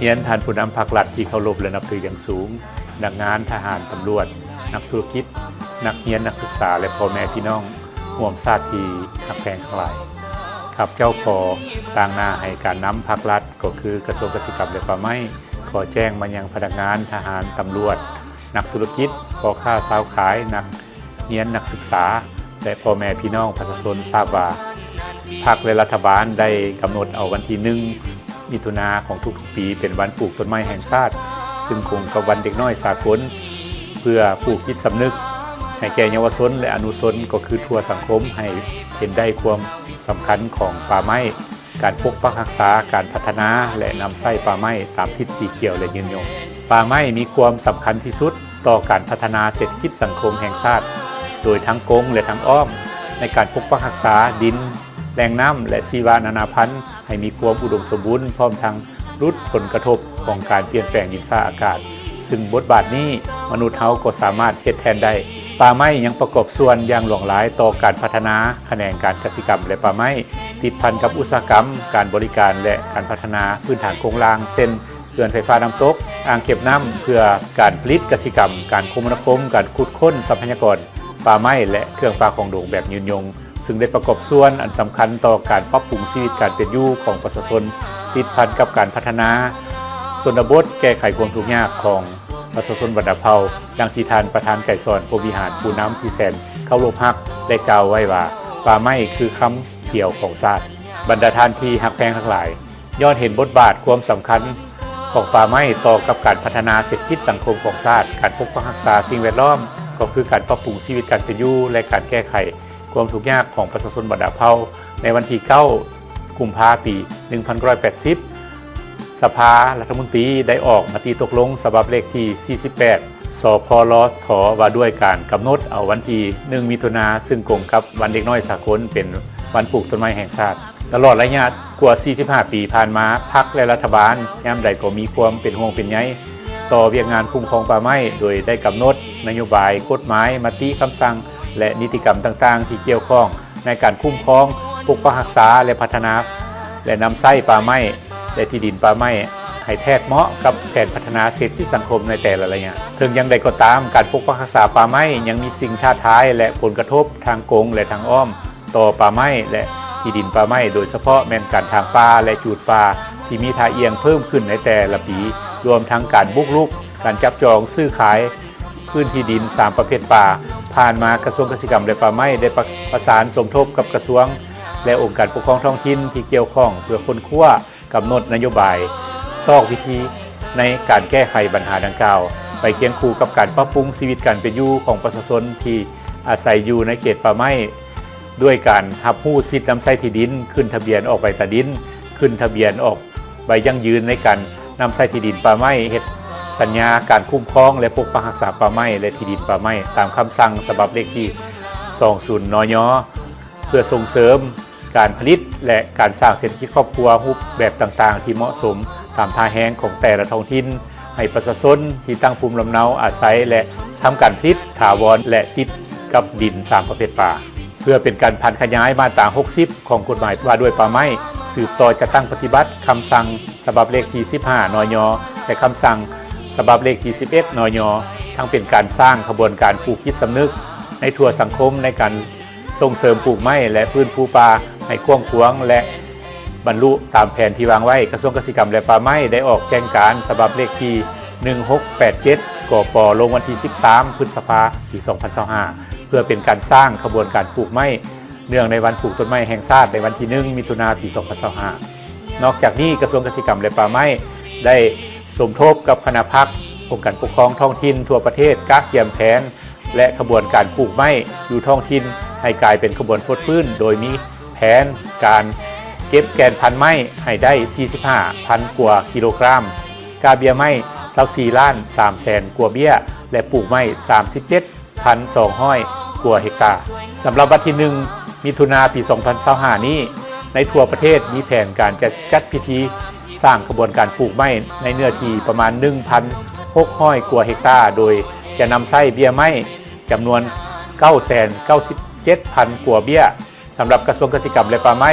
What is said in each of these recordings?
ຮຽນທ່ານຜູ້ນຳພັກລັດທີ່ເຄົາລົບ ແລະ ນັບຖືຢ່າງສູງ, ພະນັກງານ, ທະຫານ, ຕຳຫຼວດ, ນັກທຸລະກິດ, ນັກຮຽນ, ນັກສຶກສາ ແລະ ພໍ່ແມ່ພີ່ນ້ອງຮ່ວມຊາດທີ່ຮັກແພງທັງຫຼາຍ. ຂ້າພະເຈົ້າຂໍຕາງໜ້າໃຫ້ການນຳພັກລັດ ກໍຄືກະຊວງກະສິກຳ ແລະ ປ່າໄມ້ ຂໍແຈ້ງມາຍັງພະນັກງານ, ທະຫານ, ຕຳຫຼວດ, ນັກທຸລະກິດ, ພໍ່ຄ້າຊາວຂາຍ, ນັກຮຽນ, ນັກສຶກສາ ແລະ ພໍ່ແມ່ພີ່ນ້ອງປະຊາຊົນຊາບວ່າ ພັກ ແລະ ລັດຖະບານໄດ້ກຳນົດເອົາວັນທີໜຶ່ງ ມິຖຸນາຂອງທຸກໆປີ ເປັນວັນປູກຕົ້ນໄມ້ແຫ່ງຊາດ, ຊຶ່ງກົງກັບວັນເດັກນ້ອຍສາກົນ, ເພື່ອປູກຈິດສຳນຶກໃຫ້ແກ່ເຍົາວະຊົນ ແລະ ອະນຸຊົນ ກໍຄືທົ່ວສັງຄົມ ໃຫ້ເຫັນໄດ້ຄວາມສຳຄັນຂອງປ່າໄມ້, ການປົກປັກຮັກສາ, ການພັດທະນາ ແລະ ນຳໃຊ້ປ່າໄມ້ຕາມທິດສີຂຽວ ແລະ ຍືນຍົງ. ປ່າໄມ້ມີຄວາມສຳຄັນທີ່ສຸດຕໍ່ການພັດທະນາເສດຖະກິດສັງຄົມແຫ່ງຊາດ ໂດຍທາງກົງ ແລະ ທາງອ້ອມ ໃນການປົກປັກຮັກສາດິນ, ແຫຼ່ງນ້ຳ ແລະ ຊີວະນານາພັນ ໃຫ້ມີຄວາມອຸດົມສົມບູນ ພ້ອມທັງຫຼຸດຜົນກະທົບຂອງການປ່ຽນແປງດິນຟ້າອາກາດ, ຊຶ່ງບົດບາດນີ້ມະນຸດເຮົາກໍສາມາດເຮັດແທນໄດ້. ປ່າໄມ້ຍັງປະກອບສ່ວນຢ່າງຫຼວງຫຼາຍຕໍ່ການພັດທະນາຂະແໜງການກະສິກຳ ແລະ ປ່າໄມ້, ຕິດພັນກັບອຸດສາຫະກຳ, ການບໍລິການ ແລະ ການພັດທະນາພື້ນຖານໂຄງລ່າງ ເຊັ່ນ ເຂື່ອນໄຟຟ້ານ້ຳຕົກ, ອ່າງເກັບນ້ຳເພື່ອການຜະລິດກະສິກຳ, ການຄົມມະນາຄົມ, ການຂຸດຄົ້ນຊັບພະຍາກອນປ່າໄມ້ ແລະ ເຄື່ອງປ່າຂອງດົງແບບຍືນຍົງ, ຊຶ່ງໄດ້ປະກອບສ່ວນອັນສຳຄັນຕໍ່ການປັບປຸງຊີວິດການເປັນຢູ່ຂອງປະຊາຊົນ, ຕິດພັນກັບການພັດທະນາຊົນນະບົດ, ແກ້ໄຂຄວາມທຸກຍາກຂອງປະຊາຊົນບັນດາເຜົ່າ, ດັ່ງທີ່ທ່ານປະທານໄກສອນ ພົມວິຫານ ຜູ້ນຳທີ່ແສນເຄົາລົບຮັກ ໄດ້ກ່າວໄວ້ວ່າ, ປ່າໄມ້ຄືຄຳຂຽວຂອງຊາດ. ບັນດາທ່ານທີ່ຮັກແພງທັງຫຼາຍ, ຍ້ອນເຫັນບົດບາດຄວາມສຳຄັນຂອງປ່າໄມ້ຕໍ່ກັບການພັດທະນາເສດຖະກິດສັງຄົມຂອງຊາດ, ການປົກປັກຮັກສາສິ່ງແວດລ້ອມ ກໍຄືການປັບປຸງຊີວິດການເປັນຢູ່ ແລະ ການແກ້ໄຂຄວາມທຸກຍາກຂອງປະຊາຊົນບັນດາເຜົ່າ. ໃນວັນທີເກົ້າ ກຸມພາ ປີໜຶ່ງພັນເກົ້າຮ້ອຍແປດສິບ ສະພາລັດຖະມົນຕີໄດ້ອອກມະຕິຕົກລົງສະບັບເລກທີສີ່ສິບແປດ ສພລທ ວ່າດ້ວຍການກຳນົດເອົາວັນທີໜຶ່ງ ມິຖຸນາ ຊຶ່ງກົງກັບວັນເດັກນ້ອຍສາກົນ ເປັນວັນປູກຕົ້ນໄມ້ແຫ່ງຊາດ. ຕະຫຼອດໄລຍະກວ່າສີ່ສິບຫ້າປີຜ່ານມາ, ພັກ ແລະ ລັດຖະບານຍາມໃດກໍມີຄວາມເປັນຫ່ວງເປັນໃຍຕໍ່ວຽກງານຄຸ້ມຄອງປ່າໄມ້, ໂດຍໄດ້ກຳນົດນະໂຍບາຍ, ກົດໝາຍ, ມະຕິ, ຄຳສັ່ງ ແລະ ນິຕິກຳຕ່າງໆທີ່ກ່ຽວຂ້ອງໃນການຄຸ້ມຄອງ, ປົກປັກຮັກສາ ແລະ ພັດທະນາ ແລະ ນຳໃຊ້ປ່າໄມ້ ແລະ ທີ່ດິນປ່າໄມ້ ໃຫ້ແທກເໝາະກັບແຜນພັດທະນາເສດຖະກິດສັງຄົມໃນແຕ່ລະໄລຍະ. ເຖິງຢ່າງໃດກໍຕາມ, ການປົກປັກຮັກສາປ່າໄມ້ຍັງມີສິ່ງທ້າທາຍ ແລະ ຜົນກະທົບທາງກົງ ແລະ ທາງອ້ອມ ຕໍ່ປ່າໄມ້ ແລະ ທີ່ດິນປ່າໄມ້, ໂດຍສະເພາະແມ່ນການຖາງປ່າ ແລະ ຈູດປ່າທີ່ມີທ່າອ່ຽງເພີ່ມຂຶ້ນໃນແຕ່ລະປີ, ລວມທັງການບຸກລຸກ, ການຈັບຈອງຊື້ຂາຍພື້ນທີ່ດິນສາມປະເພດປ່າ. ຜ່ານມາກະຊວງກະສິກຳ ແລະ ປ່າໄມ້ໄດ້ປະ ປະສານສົມທົບກັບກະຊວງ ແລະ ອົງການປົກຄອງທ້ອງຖິ່ນທີ່ກ່ຽວຂ້ອງ ເພື່ອຄົ້ນຄວ້າ ກຳນົດນະໂຍບາຍ, ຊອກວິທີໃນການແກ້ໄຂບັນຫາດັ່ງກ່າວ, ໄປຄຽງຄູ່ກັບການປັບປຸງຊີວິດການເປັນຢູ່ຂອງປະຊາຊົນທີ່ອາໄສຢູ່ໃນເຂດປ່າໄມ້, ດ້ວຍການຮັບຮູ້ສິດນຳໃຊ້ທີ່ດິນ, ຂຶ້ນທະບຽນອອກໃບຕາດິນ, ຂຶ້ນທະບຽນອອກໃບຢັ້ງຢືນໃນການນຳໃຊ້ທີ່ດິນປ່າໄມ້, ເຮັດສັນຍາການຄຸ້ມຄອງ ແລະ ປົກປັກຮັກສາປ່າໄມ້ ແລະ ທີ່ດິນປ່າໄມ້ ຕາມຄຳສັ່ງສະບັບເລກທີສອງສູນ ນຍ ເພື່ອສົ່ງເສີມ ການຜະລິດ ແລະ ການສ້າງເສດຖະກິດຄອບຄົວຮູບແບບຕ່າງໆທີ່ເໝາະສົມຕາມທ່າແຮງຂອງແຕ່ລະທ້ອງຖິ່ນ, ໃຫ້ປະຊາຊົນທີ່ຕັ້ງພູມລຳເນົາອາໄສ ແລະ ທຳການຜະລິດຖາວອນ ແລະ ຕິດກັບດິນສາມປະເພດປ່າ, ເພື່ອເປັນການຜັນຂະຫຍາຍມາດຕາຫົກສິບຂອງກົດໝາຍວ່າດ້ວຍປ່າໄມ້, ສືບຕໍ່ຈັດຕັ້ງປະຕິບັດຄຳສັ່ງສະບັບເລກທີສິບຫ້າ ນຍ ແລະ ຄຳສັ່ງສະບັບເລກທີສິບເອັດ ນຍ ທັງເປັນການສ້າງຂະບວນການປູກຈິດສຳນຶກໃນທົ່ວສັງຄົມໃນການ ສົ່ງເສີມປູກໄມ້ ແລະ ຟື້ນຟູປ່າໃຫ້ກວ້າງຂວາງ ແລະ ບັນລຸຕາມແຜນທີ່ວາງໄວ້. ກະຊວງກະສິກຳ ແລະ ປ່າໄມ້ ໄດ້ອອກແຈ້ງການສະບັບເລກທີໜຶ່ງຫົກແປດເຈັດ ກປ ລົງວັນທີສິບສາມ ພຶດສະພາ ປີສອງພັນຊາວຫ້າ ເພື່ອເປັນການສ້າງຂະບວນການປູກໄມ້ ເນື່ອງໃນວັນປູກຕົ້ນໄມ້ແຫ່ງຊາດ ໃນວັນທີໜຶ່ງ ມິຖຸນາ ປີສອງພັນຊາວຫ້າ. ນອກຈາກນີ້, ກະຊວງກະສິກຳ ແລະ ປ່າໄມ້ ໄດ້ສົມທົບກັບຄະນະພັກ, ອົງການປົກຄອງທ້ອງຖິ່ນທົ່ວປະເທດ ກະກຽມແຜນ ແລະ ຂະບວນການປູກໄມ້ຢູ່ທ້ອງຖິ່ນໃຫ້ກາຍເປັນຂະບວນຟົດຟື້ນ, ໂດຍມີແຜນການເກັບແກ່ນພັນໄມ້ໃຫ້ໄດ້ສີ່ສິບຫ້າພັນກວ່າກິໂລກຣາມ, ກາເບ້ຍໄມ້ຊາວສີ່ລ້ານສາມແສນກວ່າເບ້ຍ ແລະ ປູກໄມ້ສາມສິບເຈັດພັນສອງຮ້ອຍກວ່າເຮັກຕາ. ສຳລັບວັນທີໜຶ່ງ ມິຖຸນາ ປີສອງພັນຊາວຫ້ານີ້, ໃນທົ່ວປະເທດມີແຜນການຈະຈັດພິທີ ສ້າງຂະບວນການປູກໄມ້ໃນເນື້ອທີ່ປະມານໜຶ່ງພັນຫົກຮ້ອຍກວ່າເຮັກຕາ, ໂດຍຈະນຳໃຊ້ເບ້ຍໄມ້ຈຳນວນເກົ້າແສນເກົ້າສິບເຈັດພັນກວ່າເບ້ຍ. ສຳລັບກະຊວງກະສິກຳ ແລະ ປ່າໄມ້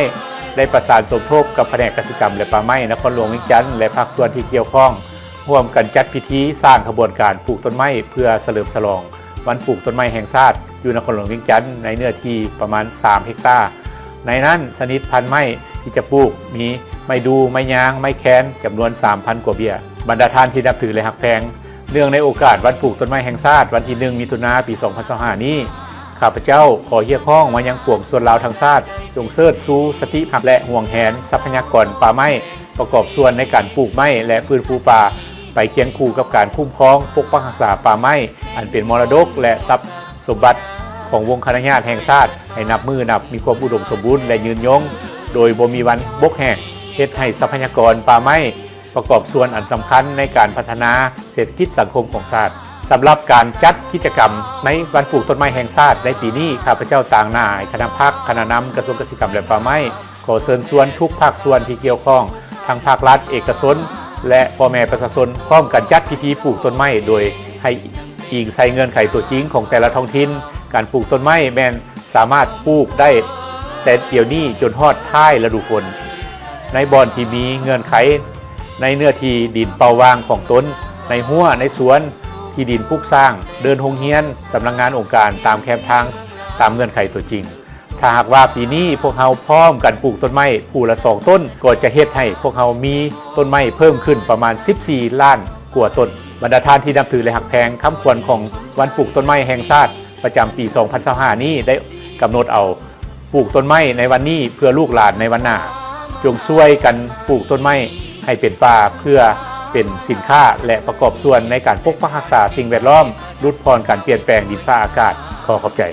ໄດ້ປະສານສົມທົບກັບພະແນກກະສິກຳ ແລະ ປ່າໄມ້ນະຄອນຫຼວງວຽງຈັນ ແລະ ພາກສ່ວນທີ່ກ່ຽວຂ້ອງ ຮ່ວມກັນຈັດພິທີສ້າງຂະບວນການປູກຕົ້ນໄມ້ ເພື່ອສະເຫຼີມສະຫຼອງວັນປູກຕົ້ນໄມ້ແຫ່ງຊາດ ຢູ່ນະຄອນຫຼວງວຽງຈັນ ໃນເນື້ອທີ່ປະມານສາມເຮັກຕາ. ໃນນັ້ນ ຊະນິດພັນໄມ້ທີ່ຈະປູກມີໄມ້ດູ່, ໄມ້ຍາງ, ໄມ້ແຄນ ຈຳນວນສາມພັນກວ່າເບ້ຍ. ບັນດາທ່ານທີ່ນັບຖື ແລະ ຮັກແພງ, ເນື່ອງໃນໂອກາດວັນປູກຕົ້ນໄມ້ແຫ່ງຊາດ ວັນທີໜຶ່ງ ມິຖຸນາ ປີສອງພັນຊາວຫ້ານີ້, ຂ້າພະເຈົ້າຂໍຮຽກຮ້ອງມາຍັງປວງຊົນລາວທັງຊາດ ຈົ່ງເຊີດຊູສະຕິຮັກ ແລະ ຫວງແຫນຊັບພະຍາກອນປ່າໄມ້, ປະກອບສ່ວນໃນການປູກໄມ້ ແລະ ຟື້ນຟູປ່າ ໄປຄຽງຄູ່ກັບການຄຸ້ມຄອງ, ປົກປັກຮັກສາປ່າໄມ້ ອັນເປັນມໍລະດົກ ແລະ ຊັບສົມບັດຂອງວົງຄະນະຍາດແຫ່ງຊາດ ໃຫ້ນັບມື້ນັບມີຄວາມອຸດົມສົມບູນ ແລະ ຍືນຍົງ ໂດຍບໍ່ມີວັນບົກແຫ້ງ, ເຮັດໃຫ້ຊັບພະຍາກອນປ່າໄມ້ ປະກອບສ່ວນອັນສຳຄັນໃນການພັດທະນາເສດຖະກິດສັງຄົມຂອງຊາດ. ສຳລັບການຈັດກິດຈະກຳໃນວັນປູກຕົ້ນໄມ້ແຫ່ງຊາດໃນປີນີ້, ຂ້າພະເຈົ້າຕາງໜ້າໃຫ້ຄະນະພັກ, ຄະນະນຳກະຊວງກະສິກຳ ແລະ ປ່າໄມ້ ຂໍເຊີນຊວນທຸກພາກສ່ວນທີ່ກ່ຽວຂ້ອງ, ທັງພາກລັດ, ເອກະຊົນ ແລະ ພໍ່ແມ່ປະຊາຊົນ ພ້ອມກັນຈັດພິທີປູກຕົ້ນໄມ້ ໂດຍໃຫ້ອີງໃສ່ເງື່ອນໄຂຕົວຈິງຂອງແຕ່ລະທ້ອງຖິ່ນ. ການປູກຕົ້ນໄມ້ແມ່ນສາມາດປູກໄດ້ແຕ່ດຽວນີ້ຈົນຮອດທ້າຍລະດູຝົນ, ໃນບ່ອນທີ່ມີເງື່ອນໄຂ, ໃນເນື້ອທີ່ດິນເປົ່າວ່າງຂອງຕົນ, ໃນຮົ້ວ, ໃນສວນ, ທີ່ດິນປຸກສ້າງ, ເດີ່ນໂຮງຮຽນ, ສຳນັກງານອົງການ, ຕາມແຄມທາງ, ຕາມເງື່ອນໄຂຕົວຈິງ. ຖ້າຫາກວ່າປີນີ້ພວກເຮົາພ້ອມກັນປູກຕົ້ນໄມ້ຜູ້ລະສອງຕົ້ນ, ກໍຈະເຮັດໃຫ້ພວກເຮົາມີຕົ້ນໄມ້ເພີ່ມຂຶ້ນປະມານສິບສີ່ລ້ານກວ່າຕົ້ນ. ບັນດາທ່ານທີ່ນັບຖື ແລະ ຮັກແພງ, ຄຳຂວັນຂອງວັນປູກຕົ້ນໄມ້ແຫ່ງຊາດປະຈຳປີສອງພັນຊາວຫ້ານີ້ ໄດ້ກຳນົດເອົາ ປູກຕົ້ນໄມ້ໃນວັນນີ້ເພື່ອລູກຫຼານໃນວັນໜ້າ. ຈົ່ງຊ່ວຍກັນປູກຕົ້ນໄມ້ໃຫ້ເປັນປ່າ ເພື່ອເປັນສິນຄ້າ ແລະ ປະກອບສ່ວນໃນການປົກປັກຮັກສາສິ່ງແວດລ້ອມ, ຫຼຸດຜ່ອນການປ່ຽນແປງດິນຟ້າອາກາດ. ຂໍຂອບໃຈ.